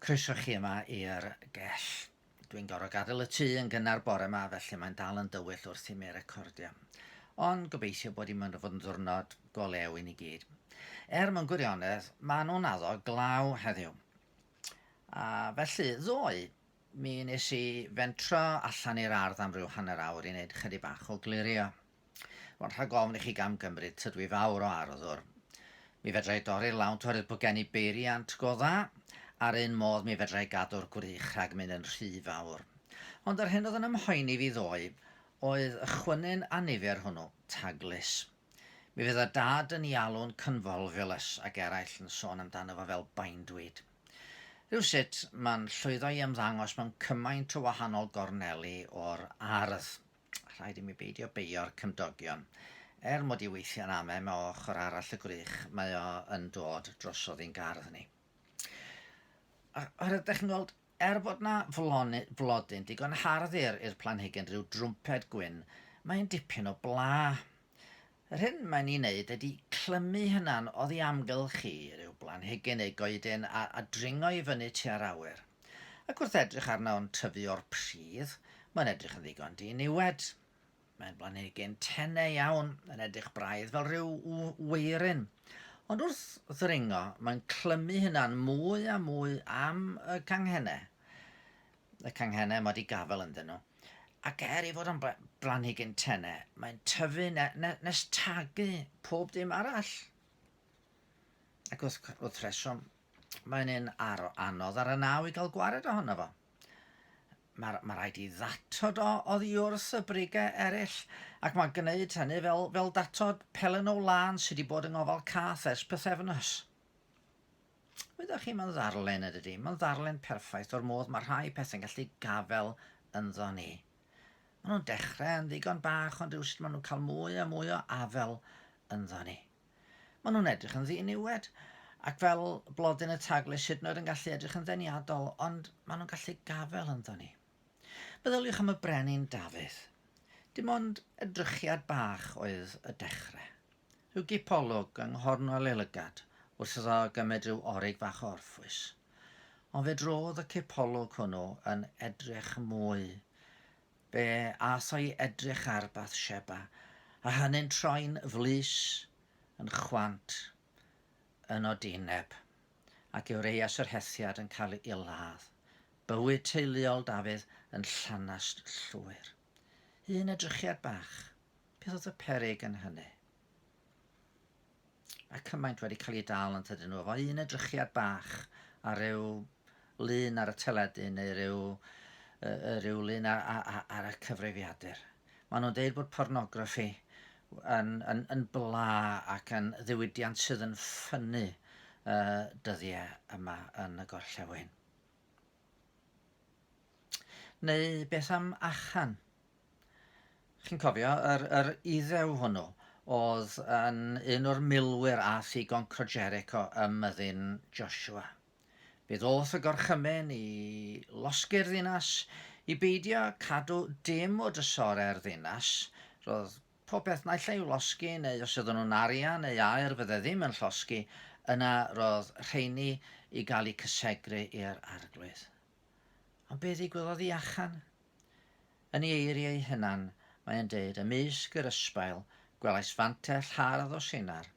Croeso chi yma i'r gell. Dwi'n gorfod gadael y tŷ yn gynnar bore yma, felly mae'n dal yn dywyll wrth i mi recordio. Ond gobeithio bod hi'n mynd o fod yn ddiwrnod go lew i ni gyd. Er mewn gwirionedd, maen nhw'n addo glaw heddiw. A felly, ddoe, mi nes i fentro allan i'r ardd am ryw hanner awr i wneud chydig bach o glirio. Rwan, rhag ofn i chi gamgymryd, tydw i fawr o arddwr. Mi fedra i dorri'r lawnt oherwydd bod gen i beiriant go dda, a'r un modd mi fedra i gadw'r gwrych rhag mynd yn rhy fawr. Ond yr hyn oedd yn ymhoeni fi ddoe oedd y chwynnyn annifyr hwnnw, Taglys. Mi fydda Dad yn ei alw'n convolvulus ac eraill yn sôn amdano fo fel bindweed. Rhywsut, mae'n llwyddo i ymddangos mewn cymaint o wahanol gorneli o'r ardd. Rhaid i mi beidio beio'r cymdogion. Er mod i weithiau'n ame mae o ochr arall y gwrych, mae o yn dod drosodd i'n gardd ni. Oherwydd, dych chi'n gweld, er bod na flodyn digon hardd i'r planhigyn, rhyw drwmped gwyn, mae'n dipyn o bla. Yr hyn mae'n ei wneud ydy clymu hynna'n oddi amgylch i ryw blanhigyn neu goedyn a, a dringo i fyny tua'r awyr. Ac wrth edrych arno yn tyfu o'r pridd, mae'n edrych yn ddigon diniwed. Mae'n blanhigyn tenau iawn, yn edrych braidd fel rhyw weirin. Ond wrth ddringo, mae'n clymu hynna'n mwy a mwy am y canghennau. Y canghennau mae wedi gafael ynddyn nhw. Ac er ei fod yn blanhigyn tenau, mae'n tyfu ne, ne, nes tagu pob dim arall. Ac wrth, wrth reswm, Mae'n un ar, anodd ar y naw i gael gwared ohono fo. Mae, mae rhaid i ddatod o oddi wrth y brigau eraill, ac mae'n gwneud hynny fel, fel datod pelen o wlân sydd wedi bod yng ngofal cath ers pythefnos. Wyddoch chi, mae'n ddarllen yn dydy, mae'n ddarllen perffaith o'r modd mae rhai pethau'n gallu gafel ynddo ni. Maen nhw'n dechrau yn ddigon bach, ond rhywsut maen nhw'n cael mwy a mwy o afel ynddo ni. Maen nhw'n edrych yn ddiniwed, ac fel blodyn y taglys hyd yn oed yn gallu edrych yn ddeniadol, ond maen nhw'n gallu gafael ynddo ni. Meddyliwch am y brenin Dafydd. Dim ond edrychiad bach oedd y dechrau. Rhyw gipolwg yng nghornel ei lygad wrth iddo gymryd rhyw orig fach o orffwys. Ond fe drodd y cipolwg hwnnw yn edrych mwy Fe ath o i edrych ar Bathsheba, a hynny'n troi'n flys, yn chwant, yn odineb, ac Ureias yr Hethiad yn cael ei ladd. Bywyd teuluol Dafydd yn llanast llwyr. Un edrychiad bach, beth oedd y peryg yn hynny? Mae cymaint wedi cael ei dal yn tydyn nhw efo un edrychiad bach ar ryw lun ar y teledu neu ryw, uh, ryw lun ar, ar, ar y cyfrifiadur. Maen nhw'n deud bod pornograffi yn, yn, yn bla ac yn ddiwydiant sydd yn ffynnu uh, dyddiau yma yn y gorllewin. Neu beth am Achan? Chi'n cofio, yr, yr Iddew hwnnw oedd yn un o'r milwyr ath i goncro Jericho ym myddin Joshua. Fe ddoth y gorchymyn i losgi'r ddinas, i beidio cadw dim o drysorau'r ddinas. Roedd popeth naill ai i'w losgi neu os oedden nhw'n arian neu aur fydde ddim yn llosgi, yna roedd rheini i gael eu cysegru i'r arglwydd. Ond be ddigwyddodd i Achan? Yn ei eiriau ei hunan, mae e'n deud, Ymysg yr ysbail, gwelais fantell hardd o Sinar,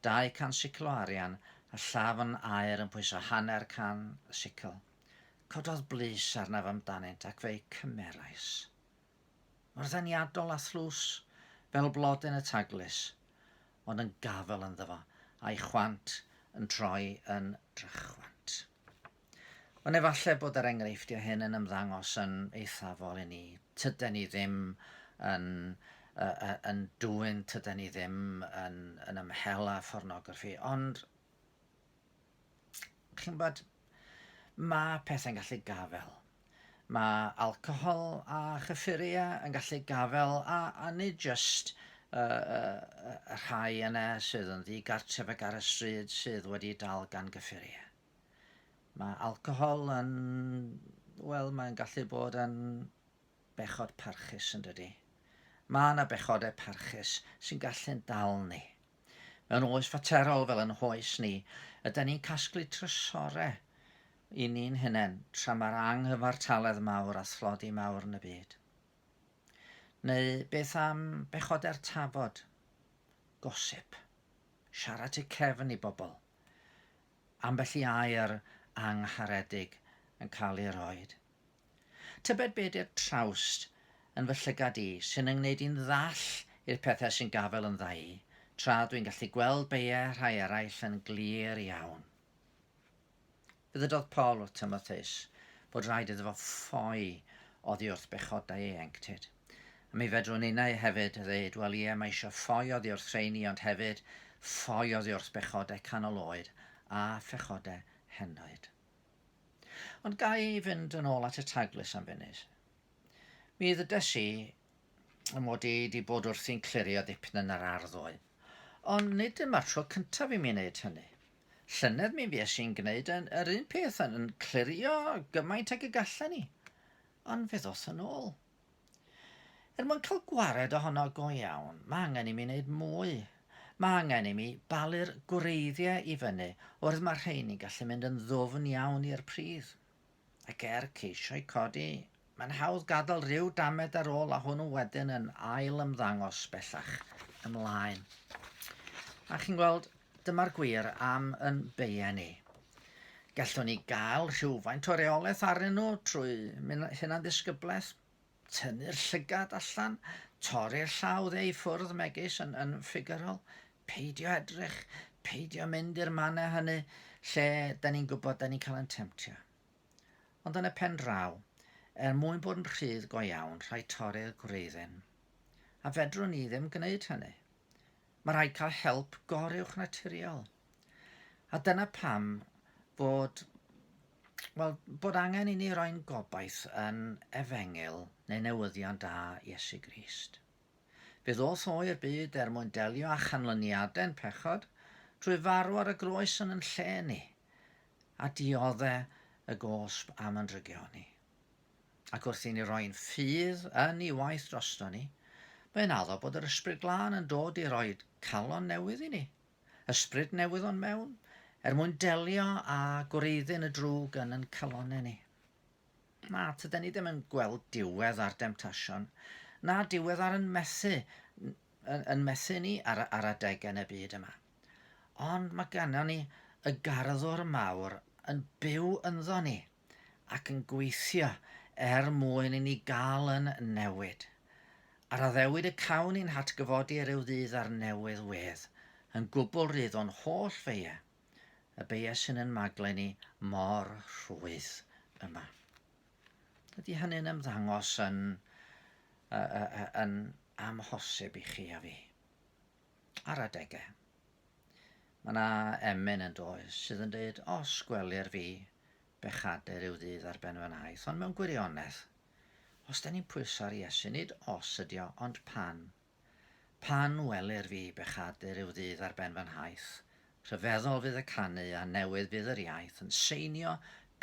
200 sicl o arian, a llafn aur yn pwyso hanner can sicl. Cododd blys arnaf amdanynt, ac fe'u cymerais. Mor ddeniadol a thlws, fel blodyn y taglys, ond yn gafael ynddo fo, a'i chwant yn troi yn drachwant. Ond efallai bod yr enghreifftiau hyn yn ymddangos yn eithafol i ni. Tyden ni ddim yn, uh, yn dwyn, tyden ni ddim yn, yn ymhel â phornograffi, ond chi'n gwybod, mae pethau'n gallu gafel. Mae alcohol a chyffuriau yn gallu gafel, a, a nid jyst uh, uh, y rhai yna sydd yn ddigartref ac ar y stryd sydd wedi dal gan gyffuriau. Mae alcohol yn, wel, mae'n gallu bod yn bechod parchus yn dydy. Mae yna bechodau parchus sy'n gallu'n dal ni. Mewn oes faterol fel yn hoes ni, ydy ni'n casglu trysorau. i ni'n hunain tra mae'r anghyfartaledd mawr a thlodi mawr yn y byd? Neu beth am bechodau'r tafod? Gosip. Siarad tu cefn i bobl. Ambell i air angharedig yn cael ei roed. Tybed be di'r trawst yn fy llygad i sy'n 'y ngwneud i'n ddall i'r pethau sy'n gafael yndda i, tra dwi'n gallu gweld beiau rhai eraill yn glir iawn. Fe ddydodd Paul wrth Timotheus bod rhaid iddo fo ffoi oddi wrth bechodau ei ieuenctid. A mi fedrwn innau hefyd ddeud, wel ie, mae eisiau ffoi oddi wrth rheini, ond hefyd ffoi oddi wrth bechodau canol oed a phechodau henoed. Ond ga i fynd yn ôl at y taglys am funud? Mi ddydes i y mod i wedi bod wrthi'n clirio dipyn yn yr ardd ddoe. Ond nid dyma'r tro cyntaf i mi wneud hynny. Llynedd mi fues i'n gwneud yn, yr un peth, yn, yn clirio gymaint ag y gallen i. Ond fe ddoth yn ôl. Er mwyn cael gwared ohono go iawn, mae angen i mi wneud mwy. Mae angen i mi balu'r gwreiddiau i fyny, oherwydd mae rheini'n gallu mynd yn ddwfn iawn i'r pridd. Ac er ceisio'u codi, mae'n hawdd gadael rhyw damed ar ôl a hwnnw wedyn yn ail ymddangos bellach ymlaen. A chi'n gweld, dyma'r gwir am yn beiau ni. Gallwn ni gael rhywfaint o reolaeth arnyn nhw trwy hunanddisgyblaeth, tynnu'r llygad allan, torri'r llaw dde i ffwrdd megis yn, yn ffigurol, peidio edrych, peidio mynd i'r mannau hynny lle da ni'n gwybod da ni'n cael ein temtio. Ond yn y pen draw, er mwyn bod yn rhydd go iawn, rhaid torri'r gwreiddyn. A fedrwn ni ddim gwneud hynny. Mae rhaid cael help goruwchnaturiol. A dyna pam fod, wel, bod angen i ni roi'n gobaith yn efengyl neu newyddion da Iesu Grist. Fe ddoth o i'r byd er mwyn delio â chanlyniadau'n pechod trwy farw ar y groes yn yn lle ni, a diodde y gosb am yn drygioni. Ac wrth i ni roi'n ffydd yn ei waith drosto ni, mae'n addo bod yr Ysbryd Glân yn dod i roi calon newydd i ni, ysbryd newydd o'n mewn, er mwyn delio â gwreiddyn y drwg yn yn calonau ni. Na, tyden ni ddim yn gweld diwedd ar demtasiwn, na diwedd ar yn methu, yn, yn methu ni ar, ar adegau yn y byd yma. Ond mae gennym ni y garddwr mawr yn byw ynddo ni ac yn gweithio er mwyn i ni gael yn newid. A'r addewid y cawn ni'n hatgyfodi ryw ddydd ar newydd wedd, yn gwbl rydd o'n holl feie, y beie sy'n yn magle ni mor rhwydd yma. Ydy hynny'n ymddangos yn, uh, uh, yn amhosib i chi a fi? Ar adegau. Mae yna emyn yn does sydd yn dweud, os gwelir fi, bechadur yw ddydd ar ben fy nhaith, ond mewn gwirionedd, os da ni'n pwyso ar Iesu, nid os ydi o, ond pan. Pan welir fi, bechadur yw ddydd ar ben fy nhaith, rhyfeddol fydd y canu a newydd fydd yr iaith yn seinio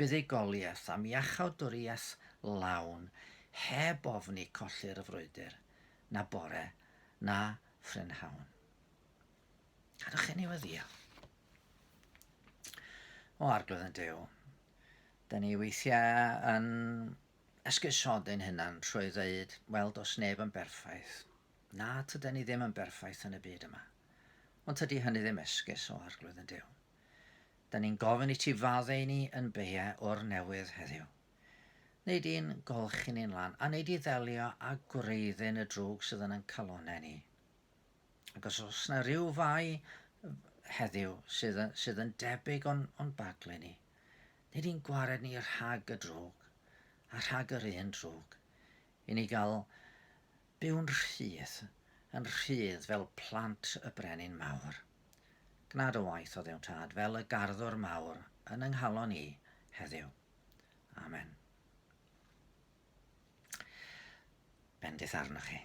buddugoliaeth am iachawdwriaeth lawn, heb ofni colli'r frwydr, na bore, na phrynhawn. Cadwch chi ni weddio. O Arglwydd yn Duw, da ni weithiau yn esgusodi'n hunan trwy ddeud, wel, does neb yn berffaith. Na, tyda ni ddim yn berffaith yn y byd yma. Ond tydi hynny ddim esgus o Arglwydd yn Duw. Da ni'n gofyn i ti faddau ni yn beiau o'r newydd heddiw. Neu di'n golchi ni'n lan, a neu di ddelio â gwreiddyn y drwg sydd yn ein calonau ni. Ac os oes yna rhyw fai heddiw sydd, sydd yn debyg o'n, on bagle ni, nid i'n gwared ni rhag y drwg, a rhag yr un drwg, i ni gael byw'n rhydd, yn rhydd fel plant y brenin mawr. Gwna dy waith o Dduw Tad fel y garddwr mawr yn yng nghalon i heddiw. Amen. Bendith arnoch chi.